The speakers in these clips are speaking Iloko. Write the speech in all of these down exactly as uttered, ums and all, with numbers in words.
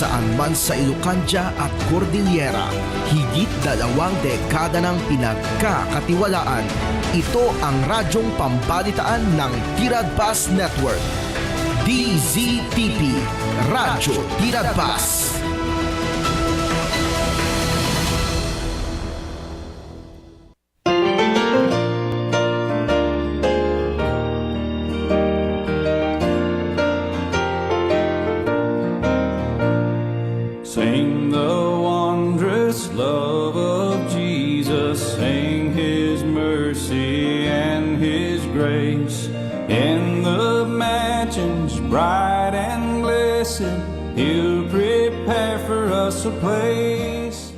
Saan man sa Ilocandia at Cordillera, higit dalawang dekada nang pinagkakatiwalaan. Ito ang radyong pambalitaan ng Tiradpas Network. D Z T P, Radyo Tiradpas. Sing the wondrous love of Jesus, sing his mercy and his grace. In the mansions bright and blessed, he'll prepare for us a place.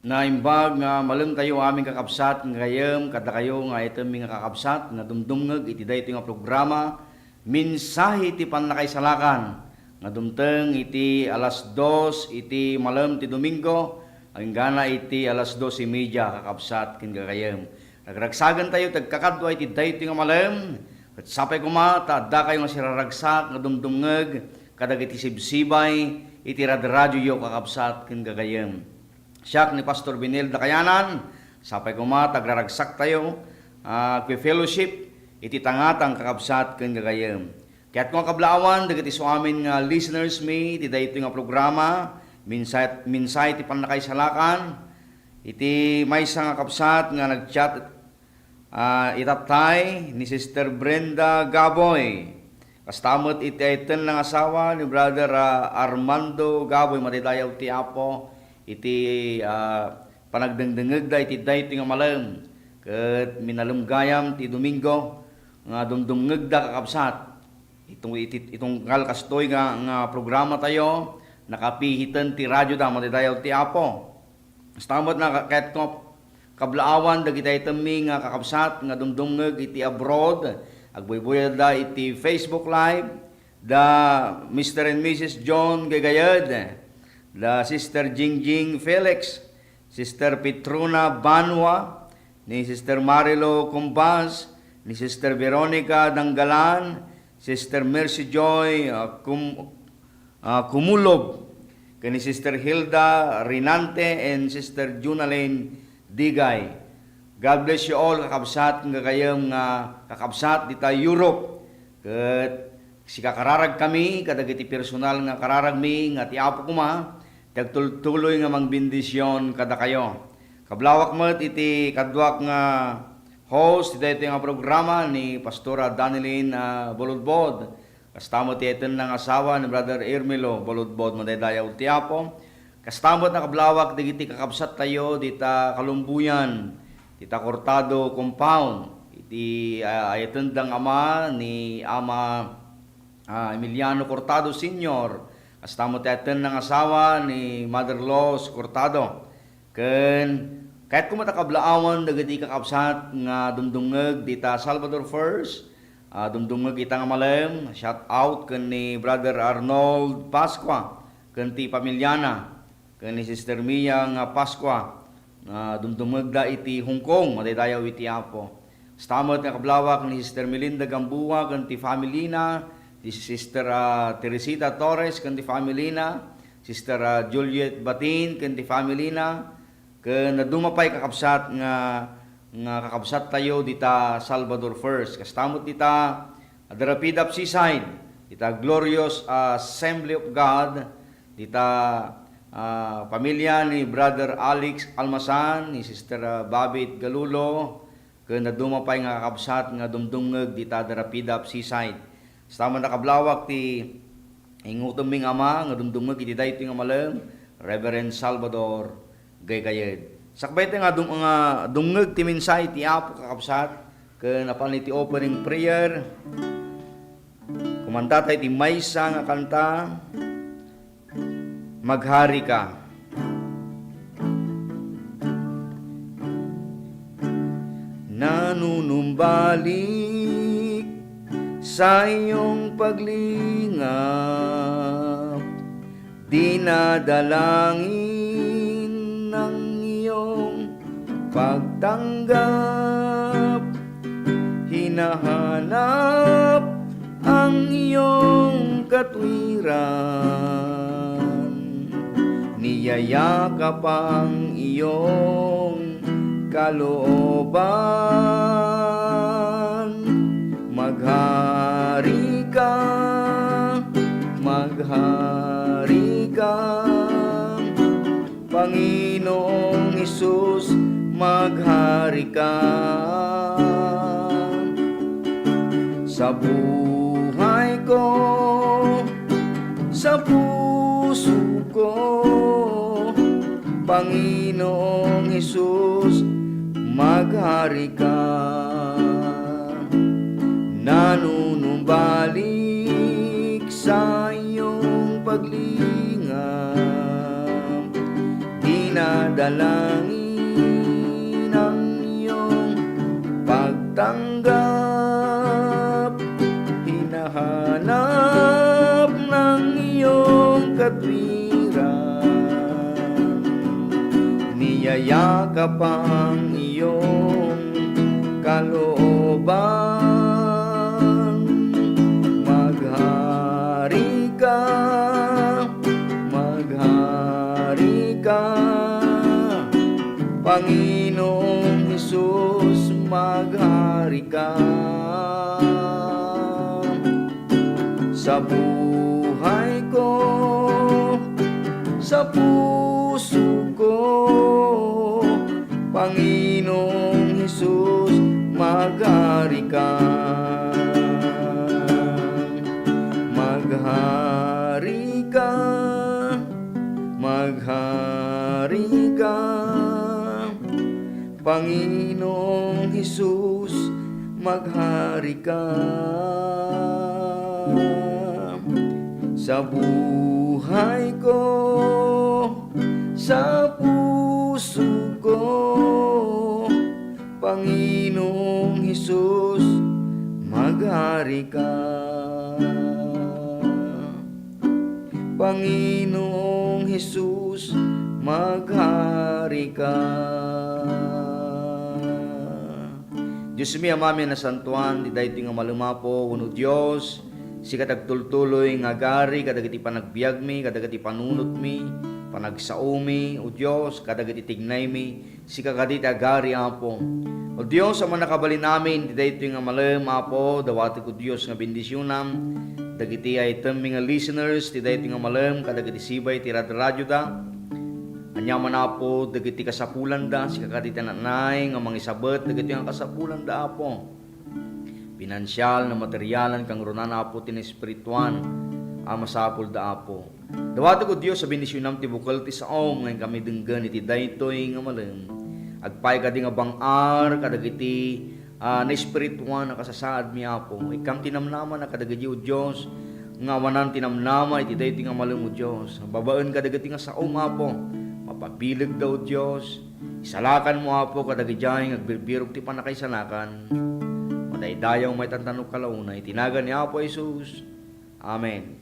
Naimbag nga malem tayo amin kakabsat nga gayem, kadakayo nga itemmi nga kakabsat nga dumdumngeg iti daytoy nga programa, Mensahe ti Pannakaisalakan, nga dumteng iti alas dos iti malem ti Domingo, agingga iti alas dos y media, kakabsat ken gagayem. Ragragsagen tayo ti agkakadua iti daytoy nga malem, ket sapay koma ta addakayo nga siraragsak nga dumdumngeg kadagiti sibsibay iti radradioyo, kakabsat ken gagayem. Siak ni Pastor Benel Dakayanan, sapay koma ta agraragsak tayo, ah, agfe-fellowship iti tangatang, kakabsat ken gagayem. Kayatko nga kablaawan dagiti isuamin nga listeners mi iti daytoy nga programa, Mensahe, Mensahe ti Pannakaisalakan, iti maysa nga kabsat nga nag-chat Ah, itattay ni Sister Brenda Gaboy. Kasta met iti aytenna nga asawa ni Brother, ah, Armando Gaboy, madaydayaw ti Apo iti, ah, panagdengdengngegda iti daytoy nga malem. Ket minalem gayam ti Domingo nga dumdumngegda, kakabsat. Itung-, iti-, itunggal kastoy nga, nga programa tayo, nakapihiten ti radioda, madaydayaw ti Apo. Kasta met nga kayatko kablaawan dagiti aytemmi nga kakabsat nga dumdumngeg iti abroad. Agbuybuyatta iti Facebook Live, da Mister and Missus John Gagayed, da Sister Jingjing Felix, Sister Petrona Banwa, ni Sister Marilo Cumbas, ni Sister Veronica Danggalan, Sister Mercy Joy, ah, Cum-, ah, Cumulob, ken ni Sister Hilda Rinante and Sister Junalyn Digay. God bless you all, kakabsat, ken gagayem nga kakabsat dita Europe. Ket sikakararagkami kadagiti personal nga kararagmi nga ti Apo koma ti agtultuloy nga mangbendision kadakayo. Kablawak met iti kaduak nga host ti daytoy nga programa ni Pastora Danilyn, ah, Bolodbod. Kasta met ti aytenna nga asawa ni Brother Ermelo Bolodbod, madaydayaw ti Apo. Kasta met nakablawak dagiti kakabsattayo dita Kalumbuyan, dita Cortado Compound. Iti, ah, ayatendang ama ni Ama, ah, Emiliano Cortado Senior. Kasta met ti aytenna nga asawa ni Mother Los Cortado. Ken kayatko met a kablaawan dagiti kakabsat nga dumdumngeg dita Salvador First, ah, dumdumngeg ita nga malem. Shout out ken ni Brother Arnold Pascua ken ti pamiliana, ken ni Sister Mia nga Pascua nga dumdumngegda iti Hong Kong, madaydayaw iti Apo. Kasta met nga kablawak ni Sister Melinda Gamboa ken ti familina, ni Sister, ah, Teresita Torres ken ti familina, Sister, ah, Juliet Batin ken ti familina, ken dadduma pay kakabsat nga, nga kakabsattayo dita Salvador First. Kasta met dita Darapidap Seaside, dita Glorious, ah, Assembly of God, dita, ah, pamilya ni Brother Alex Almasan, ni Sister, ah, Babit Galulo, ken dadduma pay nga kakabsat nga dumdumngeg dita Darapidap Seaside. Kasta met a kablawak ti ingutom mi nga ama nga dumdumngeg iti daytoy nga malem, Reverend Salvador Gaygayed. Sakbay ta nga dum-, nga dumngeg ti mensahe ti Apo, kakabsat, ken apan iti offering prayer, kumanta tayo ti maysa nga kanta, Maghari ka. Nanunumbalik sa iyong paglingap, dinadalangin ang iyong pagtanggap, hinahanap ang iyong katwiran. Iyayakap ang iyong kalooban. Maghari ka, maghari ka. Panginoong Hesus, maghari ka. Sa buhay ko, sa puso ko, Panginoong Hesus, maghari ka. Nanunumbalik sa iyong paglingap, dinadalangin ang iyong pagtanggap, hinahanap ng iyong katwiran. Niyayakap ang iyong kalooban. Maghari ka, maghari ka, Panginoong Hesus, maghari ka. Sa buhay ko, sa puso ko, Panginoong Hesus, maghari ka. Maghari ka, maghari ka, Panginoong Hesus, maghari ka. Sa buhay ko, sa puso ko, Panginoong Hesus, maghari ka. Panginoong Hesus, maghari ka. Diosmi, Amami a nasantoan, ti daytoy nga malem, Apo, wenno Dios, sika ti agtultuloy nga agari kadagiti panagbiagmi, kadagiti panunotmi, panagsaomi, O Dios, kadagiti tignaymi, sika kadi ti agari, Apo. O Dios a mannakabalin amin, ti daytoy nga malem, Apo, dawatek, O Dios, nga bendisionam dagiti aytemmi nga listeners ti daytoy nga malem kadagiti sibay ti radradioda. Aniaman, Apo, dagiti kasapulanda, sika kadi ti ananay nga mangisabet dagitoy nga kasapulanda, Apo. Pinansial, no materialan, kangrunan, Apo, ti naespirituan a masapulda, Apo. Dawatek, O Dios, a bendisionam ti bukel ti saom nga inkami denggen iti daytoy nga malem. Agpaay kadi nga bang-ar kadagiti, ah, naespirituan a kasasaadmi, Apo. Ikkam ti namnama kadagidi, O Dios, nga awanan ti namnama iti daytoy nga malem, O Dios. Babaen kadagiti nga saom, Apo. Mapabilegda, O Dios. Isalakanmo, Apo, kadagidiay nga agbirbirok ti pannakaisalakan. Madaydayaw, maitantanok kalauna iti nagan ni Apo Jesus. Amen.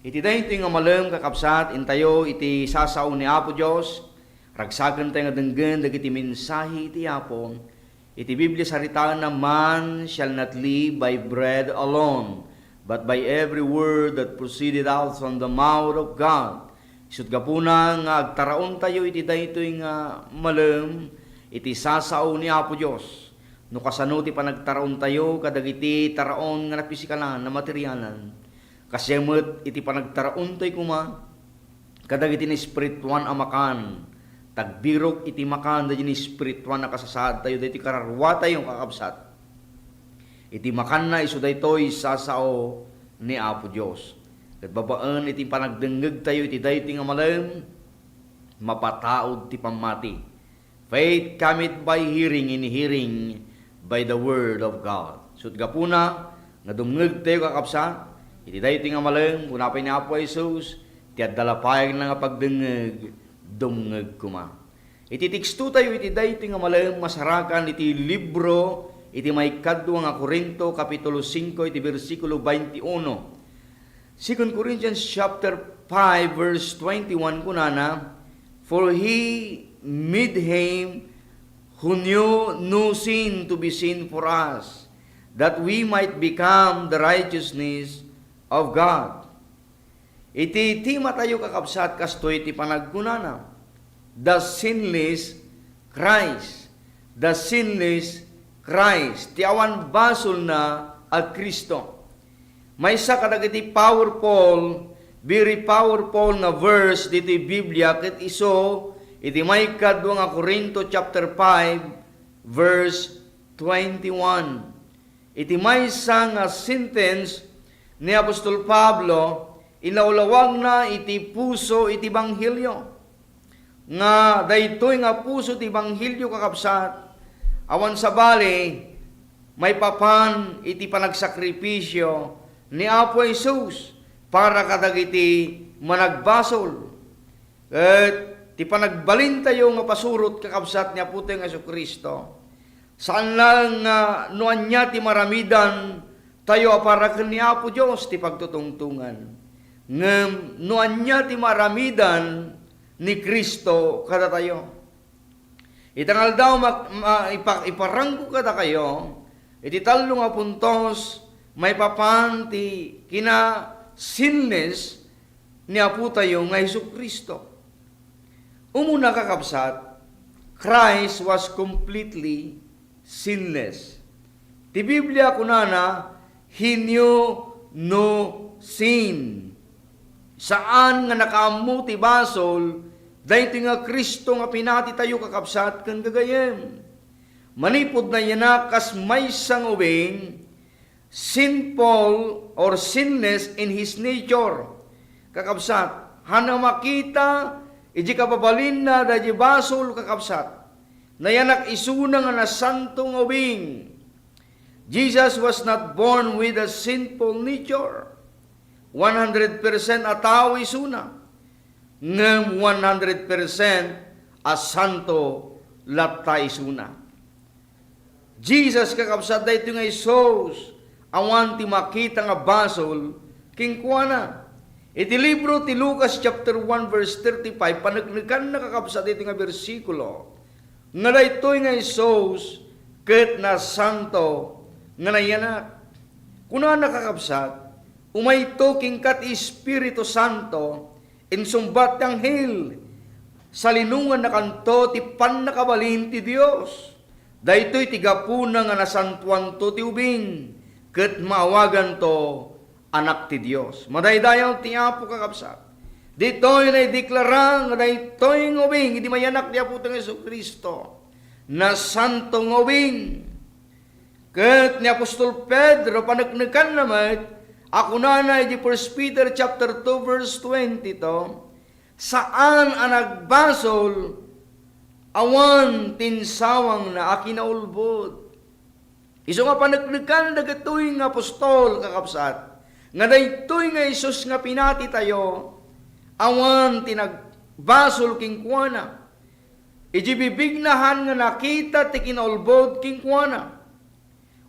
Iti daytoy nga malem, kakabsat, intayo iti sasao ni Apo Dios, ragsakentayo nga denggen dagiti mensahe iti Apo. Iti Biblia, saritaenna, "Man shall not live by bread alone, but by every word that proceeded out from the mouth of God." Isut' gapuna nga agtaraontayo iti daytoy nga malem iti sasao ni Apo Dios. No kasano ti panagtaraontayo kadagiti taraon nga napisikalan, a materialan, kasdiay met iti panagtaraontayo koma kadagiti naespirituan a makan. Tagbirok iti makan dagiti naespirituan a kasasaadtayo, dagiti kararuatayo, kakabsat. Iti makanna, isu daytoy sasao ni Apo Dios. Ket babaen iti panagdengngegtayo iti daytoy nga malem, mapataud ti pammati. "Faith cometh by hearing, and hearing by the word of God." Isut' gapuna nga dumngegtayo, kakabsat, iti daytoy nga malem, kuna pay ni Apo Jesus, "Ti adda la payagna nga pagdengngeg, dumngeg koma." Iti tekstotayo iti daytoy nga malem, masarakan iti libro iti maikadua nga Corinto, kapitulo singko, iti bersikulo twenty-uno. Second Corinthians chapter five, verse twenty-one, kunana, "For he made him who knew no sin to be sin for us, that we might become the righteousness of God." Iti tematayo, kakabsat, kastoy ti panagkunana, "The sinless Christ." The sinless Christ. Ti awan basolna a Cristo. Maysa kadagiti powerful, very powerful nga verse ditoy Biblia ket isu iti maikadua nga Corinto chapter five, verse twenty-one. Iti maysa nga sentence ni apostol Pablo, ilawlawagna iti puso iti ebanghelio. Nga daytoy nga puso ti ebanghelio, kakabsat, awan sabali, maipapan iti panagsakripisio ni Apo Jesus para kadagiti managbasol. Ket ti panagbalintayo nga pasurot, kakabsat, ni Apotayo nga Jesu-Cristo, saan laeng nga no ania ti maaramidantayo a para ken ni Apo Dios ti pagtutungtongan, ngem no ania ti maaramidan ni Cristo kadatayo. Ita nga aldaw, mak-, ma-, ipa-, iparangko kadakayo iti tallo nga puntos maipapan ti kina-sinless ni Apotayo nga Jesu-Cristo. Umuna, kakabsat, Christ was completely sinless. Ti Biblia kunana, "He knew no sin." Saan nga nakaammo ti basol daytoy nga Cristo nga pinatitayo, kakabsat ken gagayyem. Manipud nayanak kas maysa nga ubing, sinful or sinless in his nature. Kakabsat, haan a makita iti kababalinna daydi basol, kakabsat. Nayanak isuna nga nasanto nga ubing. Jesus was not born with a sinful nature. One hundred percent a tao isuna, ngem one hundred percent a santo latta isuna. Jesus, kakabsat, daytoy nga isus, awan ti makita nga basol kenkuana. Iti libro ti Lucas chapter one verse thirty-five, paneknekanna, kakabsat, daytoy nga bersikulo, nga daytoy nga isus ket nasanto nga nayanak. Kunana, kakabsat, "Umayto kenka ti Espiritu Santo," insungbat ti anghel, "Salinongannakanto ti pannakabalin ti Dios. Daytoy ti gapuna nga nasantoanto ti ubing, ket maawaganto Anak ti Dios." Madaydayaw ti Apo, kakabsat. Ditoy naideklara nga daytoy nga ubing idi mayanak ti Apotayo nga Jesu-Cristo, nasanto nga ubing. Ket ni apostol Pedro, paneknekanna met a kunana iti First Peter chapter two verse twenty-two, "Saan a nagbasol, awan ti insawangna a kinaulbod." Isu nga paneknekan dagitoy nga apostol, kakabsat, nga daytoy nga Jesus nga pinatitayo, awan ti nagbasol kenkuana. Iti bibigna haan nga nakita ti kinaulbod kenkuana.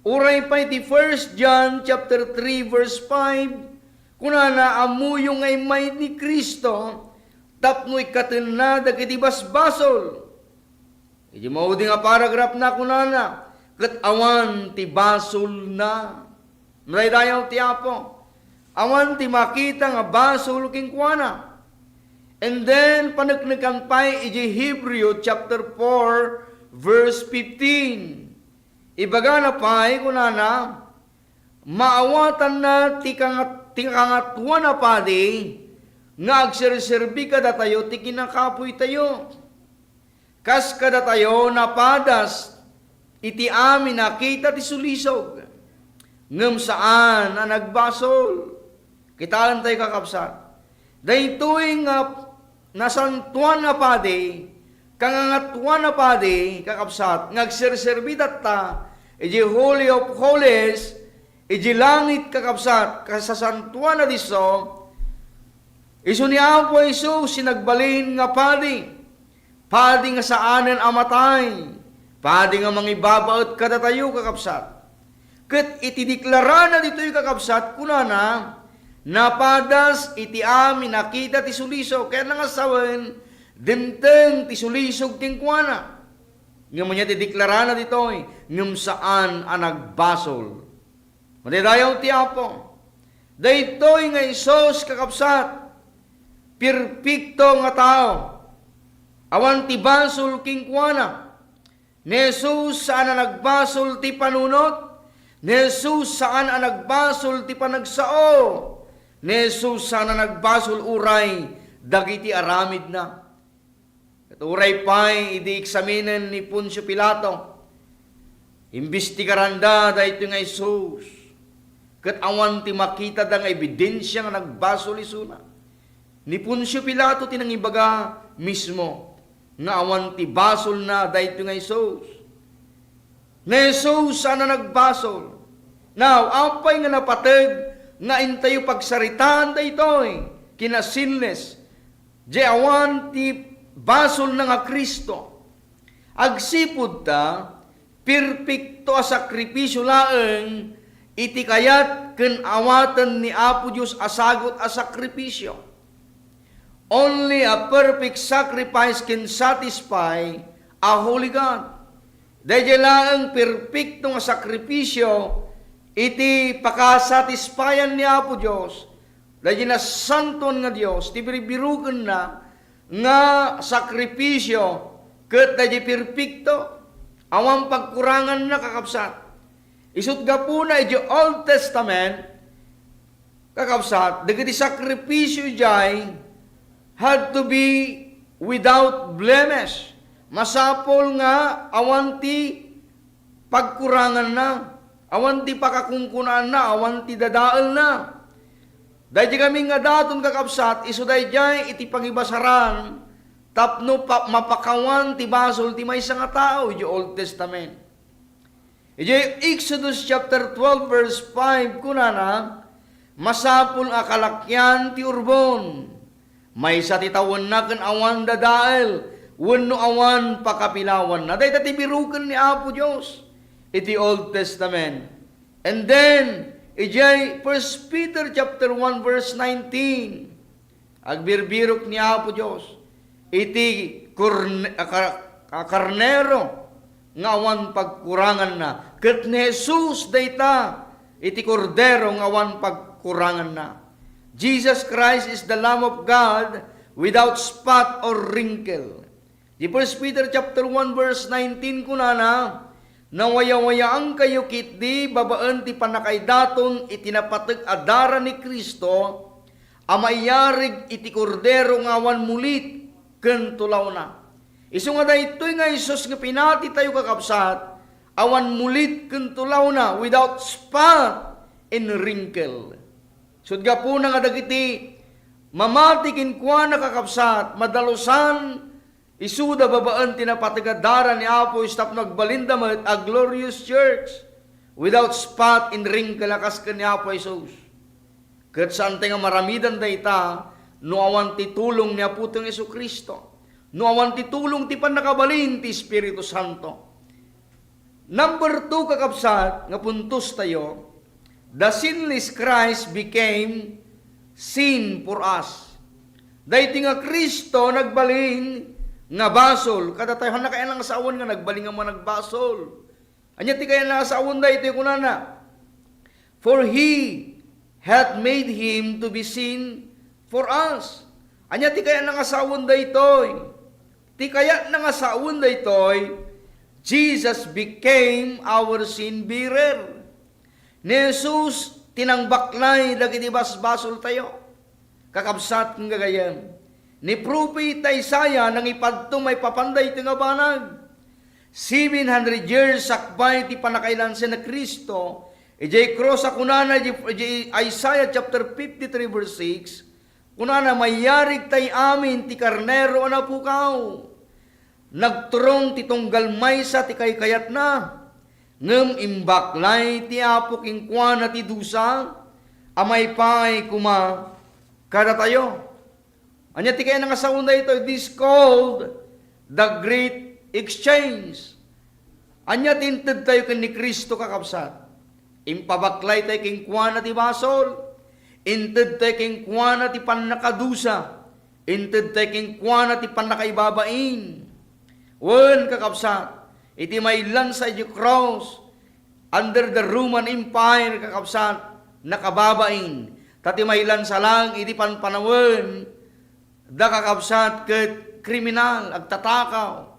Uray pay ti First John chapter three verse five, kunana, "Ammoyo nga immay ni Cristo tapno ikkatenna dagiti basbasol." Iti maudi nga paragraph na, kunana, "Ket awan ti basolna." Madaydayaw ti Apo. Awan ti makita nga basol kenkuana. And then, paneknekan pay iti Hebreo chapter four, verse fifteen. Ibagana pay, kunana, "Maawatanna ti kangat-, ti kangatoan a padi nga agserserbi kadatayo ti kinakapuytayo." Kas kadatayo, napadas iti amin a kita ti sulisog, ngem saan a nagbasol. Kitaentayo, kakabsat, daytoy nga nasantoan a padi, kangangatoan a padi, kakabsat, nga agserserbi tatta iti Holy of Holies, iti langit, kakabsat, kasasantoan a disso, isu ni Apo Jesus ti nagbalin nga padi. Padi nga saanen a matay. Padi nga mangibabaet kadatayo, kakabsat. Ket iti deklarana ditoy, kakabsat, kunana, "Napadas iti amin a kita ti sulisog." Kayatna nga sawen, dimteng ti sulisog kenkuana. Ngem ania ti deklarana ditoy? "Ngem saan a nagbasol." Madaydayaw ti Apo. Daytoy nga Jesus, kakabsat, Perpekto nga tao. Awan ti basol kenkuana. Ni Jesus, saan a nagbasol ti panunot. Ni Jesus, saan a nagbasol ti panagsao. Ni Jesus, saan a nagbasol uray dagiti aramidna. Ket uray pay idi eksaminen ni Poncio Pilato, imbestigaranda daytoy nga Jesus, ket awan ti makitada nga ebidensia nga nagbasol isuna. Ni Poncio Pilato ti nangibaga mismo nga awan ti basolna daytoy nga Jesus. Ni Jesus saan a nagbasol. Now, apay nga napateg nga intayo pagsaritaan daytoy? Kinasinles, di awan ti basolna nga Cristo. Agsipud ta, perpekto a sakripisio laeng iti kayat ken awaten ni Apo Dios a sagut a sakripisio. Only a perfect sacrifice can satisfy a holy God. Daydiay laeng perpekto nga sakripisio iti pakasatisfayan ni Apo Dios, daydiay nasantoan nga Dios, ti birbirukenna nga sakripisio ket daydiay perpekto, awan pagkuranganna, kakabsat. Isut' gapuna idiay Old Testament, kakabsat, dagiti sakripisio idiay had to be without blemish. Masapul nga awan ti pagkuranganna, awan ti pakakunkunaanna, awan ti dadaelna. Daydiay ngamin nga daton, kakabsat, isu daydiay iti pangibasaran tapno pa-, mapakawan ti basol ti maysa nga tao idiay Old Testament. Idiay Exodus chapter twelve, verse five, kunana, "Masapul a kalakian ti urbon. Maysa ti tawenna ken awan dadael wenno awan pakapilawanna." Dayta ti biruken ni Apo Dios iti Old Testament. And then, idiay First Peter chapter one, verse nineteen, agbirbirok ni Apo Dios iti korne-, a kar-, a karnero nga awan pagkuranganna. Ket ni Jesus dayta iti Kordero nga awan pagkuranganna. Jesus Christ is the Lamb of God without spot or wrinkle. Di First Peter chapter one, verse nineteen, kunana, "Nawayawayaankayo ketdi babaen ti pannakaidaton iti napateg a dara ni Cristo a maiyarig iti Kordero nga awan mulit ken tulawna." Isu nga daytoy nga Jesus nga pinatitayo, kakabsat, awan mulit ken tulawna, without spot and wrinkle. Sut gapuna nga dagiti mamati kenkuana, kakabsat, madalusan isuda babaen ti napateg a dara ni Apo Dios tapno agbalinda met a glorious church, without spot and wrinkle a kas ken ni Apo Jesus. Ket saantayo nga maramidan dayta no awan ti tulong ni Apoteng Jesu-Cristo, no awan ti tulong ti pannakabalin ti Espiritu Santo. Number two, kakabsat, nga puntos tayo, the sinless Christ became sin for us. Daytoy nga Cristo nagbalin nga basol kadatayo. Hanna kayat nga sawen nga nagbalin nga managbasol? Ania ti kayat nga sawen daytoy? Kunana, "For he hath made him to be sin for us." Ania ti kayat nga sawen daytoy? Ti kayat nga sawen daytoy, Jesus became our sin bearer. Ni Jesus ti nangbaklay dagiti basbasoltayo. Kakabsat ken gagayyem, ni Propeta Isaiah nangipadto maipapan daytoy nga banag. Seven hundred years sakbay ti pannakailansa ni Cristo, idiay krus a kunana, idiay, idiay Isaiah chapter fifty-three, verse six, kunana, "Mayarigtay amin ti karnero a napukaw. Nagturong ti tunggal maysa ti kaykayatna, ngem imbaklay ti Apo kenkuana ti dusa a maipaay koma kadatayo." Ania ti kayat nga sawen daytoy? This called the great exchange. Ania ti intedtayo ken ni Cristo, kakabsat? Impabaklaytay kenkuana ti basol. Intedtay kenkuana ti pannakadusa. Intedtay kenkuana ti pannakaibabain. Wen, kakabsat, iti mailansa iti cross under the Roman Empire, kakabsat, nakababain. Ta ti mailansa laeng iti panpanawen, da, kakabsat, ket kriminal, agtatakaw.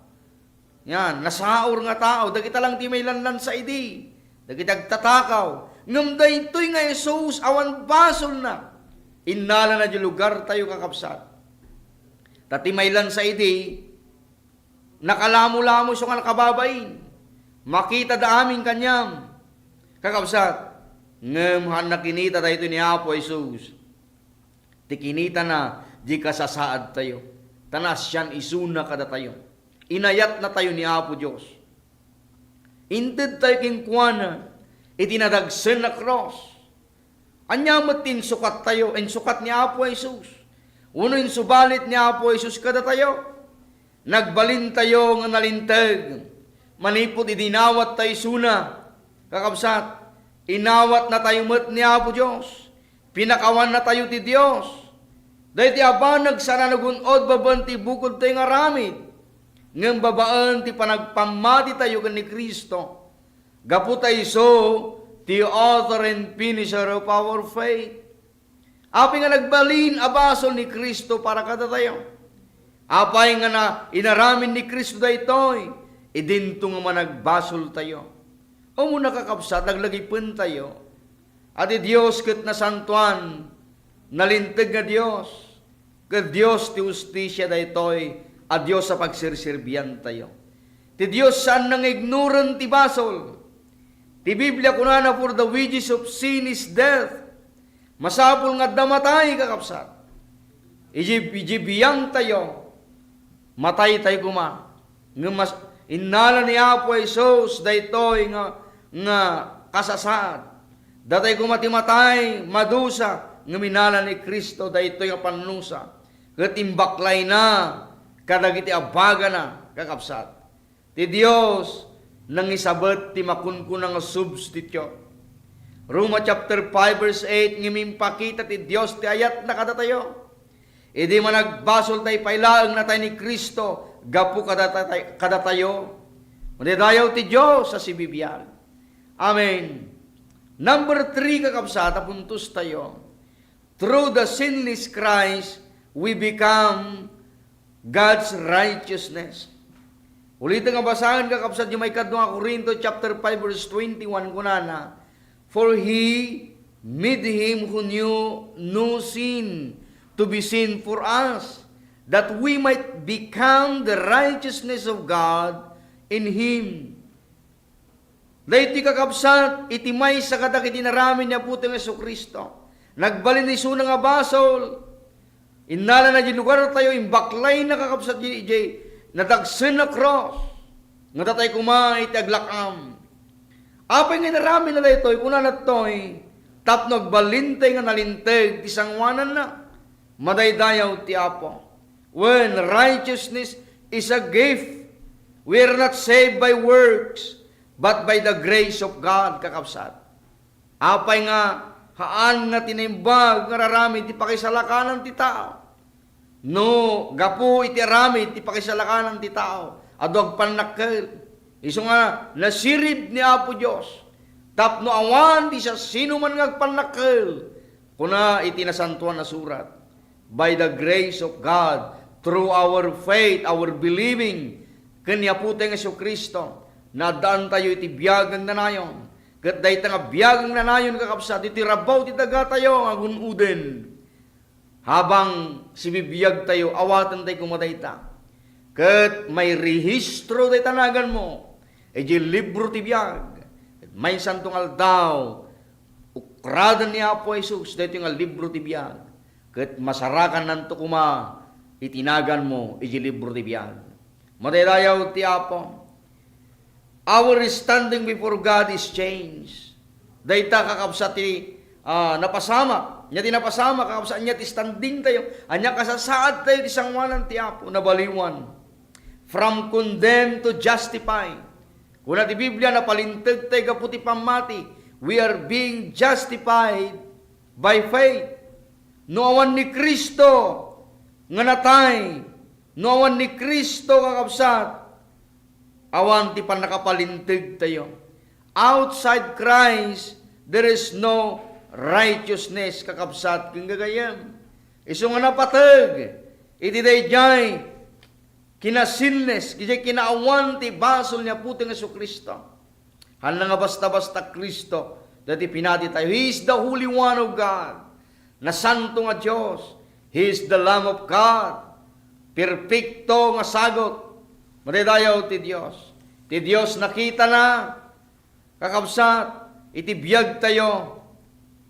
Yan, nasaur nga tao, dagita lang ti mailanlansa idi. Dagiti agtatakaw. Ngem daytoy nga Jesus, awan basolna. Innalana diay lugartayo, kakabsat. Ta ti mailansa idi, nakalamolamo isu nga nakababain. Makitada amin kaniam, kakabsat. Ngem haan a kinita daytoy ni Apo Jesus. Ti kinitana, di kasasaadtayo. Ta naasian isuna kadatayo. Inayatnatayo ni Apo Dios. Intedtayo kenkuana iti nadagsen a krus. Ania met ti insukattayo, insukat ni Apo Jesus? Wenno insubalit ni Apo Jesus kadatayo? Nagbalintayo nga nalinteg manipud idi inawattayo isuna. Kakabsat, inawatnatayo met ni Apo Dios. Pinakawannatayo ti Dios. Daytoy a banag, saan a nagun-od babaen ti bukodtayo nga aramid, ngem babaen ti panagpammatitayo ken ni Cristo. Gapu ta isu ti author and finisher of our faith. Apay nga nagbalin a basol ni Cristo para kadatayo? Apay nga na, inaramid ni Cristo daytoy? Idinto nga managbasoltayo. Umuna, kakabsat, laglagipentayo a ti Dios ket nasantoan, nalinteg nga Dios, ket Dios ti hustisia daytoy a Dios a pagserserbiantayo. Ti Dios saanna nga ignoran ti basol. Ti Biblia kunana, "For the wages of sin is death." Masapul nga adda matay, kakabsat. Iji, iji biangtayo, mataytayo koma. Ngem mas, innala ni Apo Jesus daytoy nga, nga kasasaad. Datay koma ti matay, madusa, ngem innala ni Cristo daytoy nga pannusa. Ket imbaklayna kadagiti abagana, kakabsat. Ti Dios nangisabet ti makunkuna nga substitute. Roma chapter five verse eight, ngem impakita ti Dios ti ayatna kadatayo. Idi managbasol ta ipailaengnatay ni Cristo gapu kadata-, kadatayo. Madidayaw ti Dios a sibibiag. Amen. Number three, kakabsat, a puntos tayo. Through the sinless Christ, we become God's righteousness. Ulit nga basaen, kakabsat, yung may kadua nga Corinto chapter five verse twenty-one, kunana, "For he made him who knew no sin to be sin for us, that we might become the righteousness of God in him." Daytoy, kakabsat, iti maysa kadagiti inaramid ni Apotayo nga Jesu-Cristo. Nagbalin isuna nga basol. Innalana diay lugartayo, imbaklayna, kakabsat, diay, diay nadagsen a krus. Nga datay koma iti aglak-am. Apay nga inaramidna daytoy? Kunana daytoy, tapno agbalintay nga nalinteg ti sangoananna. Madaydayaw ti Apo. When righteousness is a gift, we are not saved by works, but by the grace of God, kakabsat. Apay nga haan nga ti naimbag nga araramid ti pakisalakanan ti tao? No gapu iti aramid ti pakisalakanan ti tao, adu agpannakkel. Isu nga nasirib ni Apo Dios tapno awan ti siasinoman nga agpannakkel. Kuna iti Nasantoan a Surat, "By the grace of God, through our faith, our believing ken ni Apotayo nga Jesu-Cristo, naaddaantayo iti biag nga agnanayon." Ket dayta nga biag nga agnanayon, kakabsat, iti rabaw ti dagatayo nga gun-oden. Habang sibibiagtayo, awatentayo koma dayta. Ket mairehistro dayta naganmo idiay libro ti biag. Ket maysanto nga aldaw, ukraden ni Apo Jesus daytoy nga libro ti biag. Ket masarakannanto koma iti naganmo idiay libro ti biag. Madaydayaw ti Apo. Our standing before God is changed. Dayta, kakabsat, ti, ah, napasamak. Ania ti napasamak, kakabsat? Ania ti standing tayo? Ania kasasaad tayo ti sangoanan ti Apo? Nabaliwan. From condemned to justified. Kuna ti Biblia, napalinteg tayo gapu ti pammati. We are being justified by faith. No awan ni Cristo nga natay, no awan ni Cristo, kakabsat, awan ti pannakapalinteg tayo. Outside Christ, there is no righteousness, kakabsat ken gagayyem. Isu nga napateg Iti daydiay kinasinles, iti kinaawan ti basol ni Apotayo nga Jesu-Cristo. Haan nga basta-basta Cristo, daytoy pinati tayo. He is the Holy One of God. Nasanto nga Dios. He is the Lamb of God. Perpekto nga sagut. Madaydayaw ti Dios. Ti Dios nakitana, kakabsat, iti biagtayo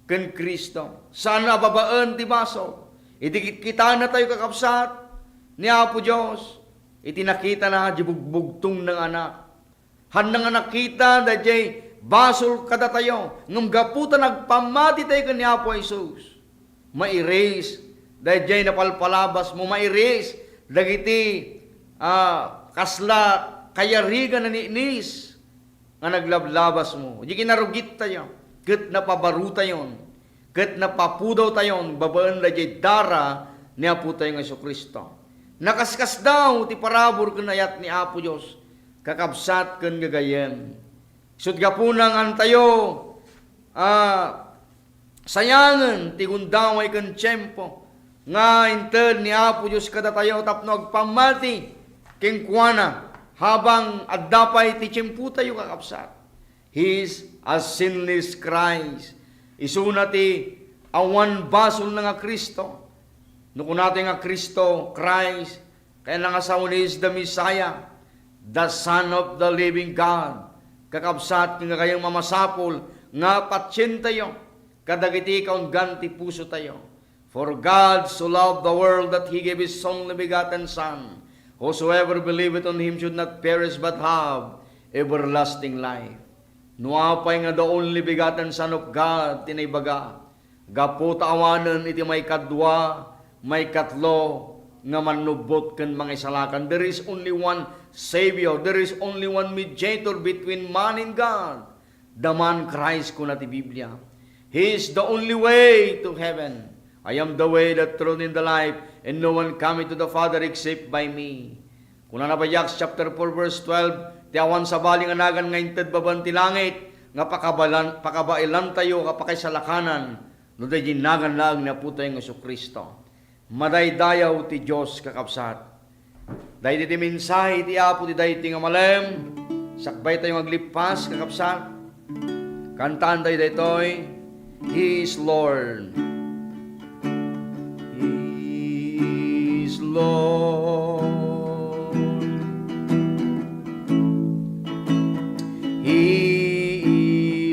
ken Cristo. Saan a babaen ti basol. Iti kitkitannatayo, kakabsat, ni Apo Dios, iti nakitana ti bugbugtongna nga Anak. Haan nga nakita daydiay basol kadatayo, ngem gapu ta nagpammatitayo ken ni Apo Jesus, ma-erase daydiay napalpalabasmo, ma-erase dagiti, ah, kasla kayarigan a ninis nga naglablabasmo. Diay kinarugittayo, ket napabarotayon, ket napapudawtayon babaen daydiay dara ni Apotayo nga Jesu-Cristo. Nakaskasdaaw ti parabur ken ayat ni Apo Dios, kakabsat ken gagayyem. Isut' gapuna nga haantayo a sayangen ti gundaway ken tiempo nga inted ni Apo Dios kadatayo tapno agpammati kenkuana habang adda pay ti tiempotayo, kakabsat. He is a sinless Christ. Isuna ti awan basolna nga Cristo. No kunatayo nga Cristo, Christ, kayatna nga sawen, He is the Messiah, the Son of the living God. Kakabsat, ken gagayyem a masapul nga patientayo kadagiti kaunggan ti pusotayo. For God so loved the world that He gave His only begotten Son. Whosoever believeth on Him should not perish but have everlasting life. No apay nga the only begotten Son of God ti naibaga, gapu ta awanen iti maikadua, maikatlo nga mannubbot ken mangisalakan. There is only one Savior. There is only one mediator between man and God. The man Christ, kuna ti Biblia. He is the only way to heaven. "I am the way, the truth, and the life, and no one cometh to the Father except by me." Kunana pay Acts chapter four verse twelve, ti awan sabali nga nagan nga inted babaen ti langit nga pakabalan-, pakabailantayo a pakaisalakanan no daydi nagan laeng ni Apotayo nga Jesu-Cristo. Madaydayaw ti Dios, kakabsat. Daydi ti mensahe ti Apo ti daytoy nga malem. Sakbaytayo nga aglippas, kakabsat. Kantaantayo daytoy, He is Lord. He is Lord. He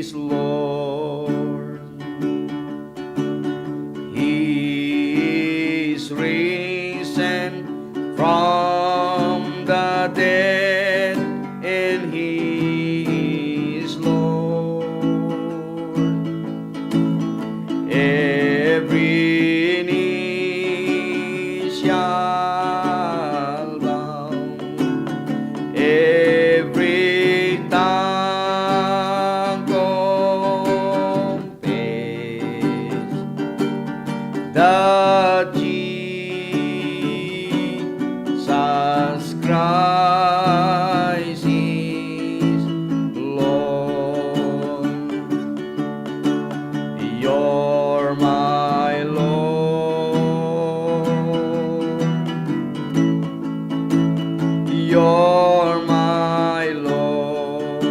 is Lord. He is risen from the dead, and He is Lord. Every knee shall bow, every tongue confess that Jesus Christ is Lord. You're my Lord. You're my Lord.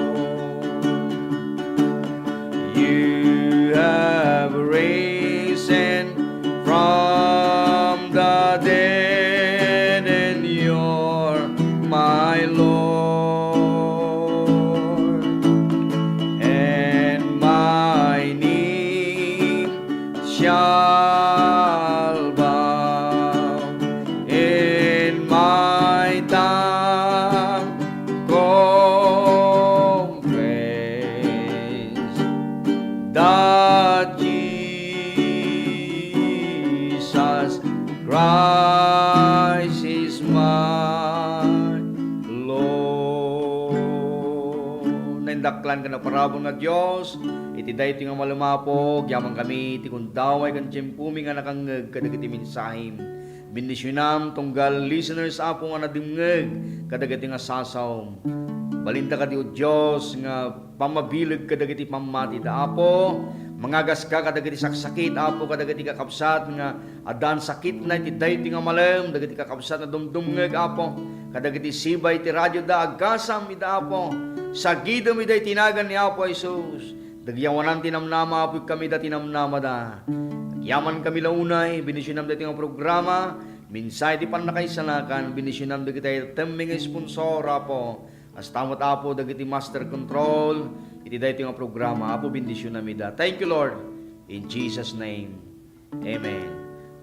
You have risen from the dead, and you're my Lord. And my knee shall bow, and my tongue confess that Jesus Christ is my Lord. Naindaklan ken naparabur nga Dios, iti daytoy nga malem, Apo, agyamankami iti gundaway ken tiempomi nga nakangngeg kadagiti mensahem. Bendisionam tunggal listeners, Apo, nga nadimngeg kadagiti nga sasaom. Balinta kadi, O Dios, nga pammabileg kadagiti pammatida, Apo, Mangagaska kadagiti saksakit, Apo, kadagiti kakabsat nga addaan sakitna iti daytoy nga malem, dagiti kakabsat nga dumdumngeg, Apo, kadagiti sibay ti radioda, aggasam ida, Apo. Sagidem ida iti nagan ni Apo Jesus. Dagyawanan ti namnama, Apo, ikkami da ti namnamada. Agyaman kami la unay, bendisionam daytoy nga programa, mensahe ti pannakaisalakan, bendisionam dagiti ay temme nga sponsor, Apo. Kasta met, Apo, dagiti master control iti daytoy nga programa. Apo, bendisionam ida. Thank you, Lord. In Jesus' name, amen.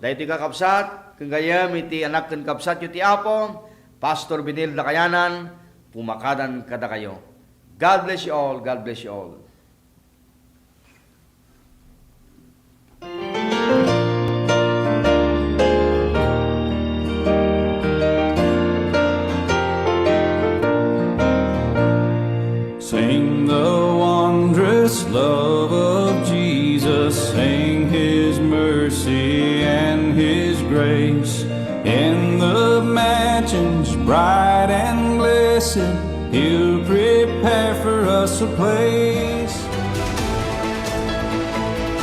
Daytoy, kakabsat, ken gayyem iti anak ken kabsatyo ti Apo, Pastor Benilda Kayanan, pumakadan kadakayo. God bless you all. God bless you all. Sing the wondrous love of Jesus. Sing his mercy and his grace. In the mansions bright and blessed, he'll prepare for us a place.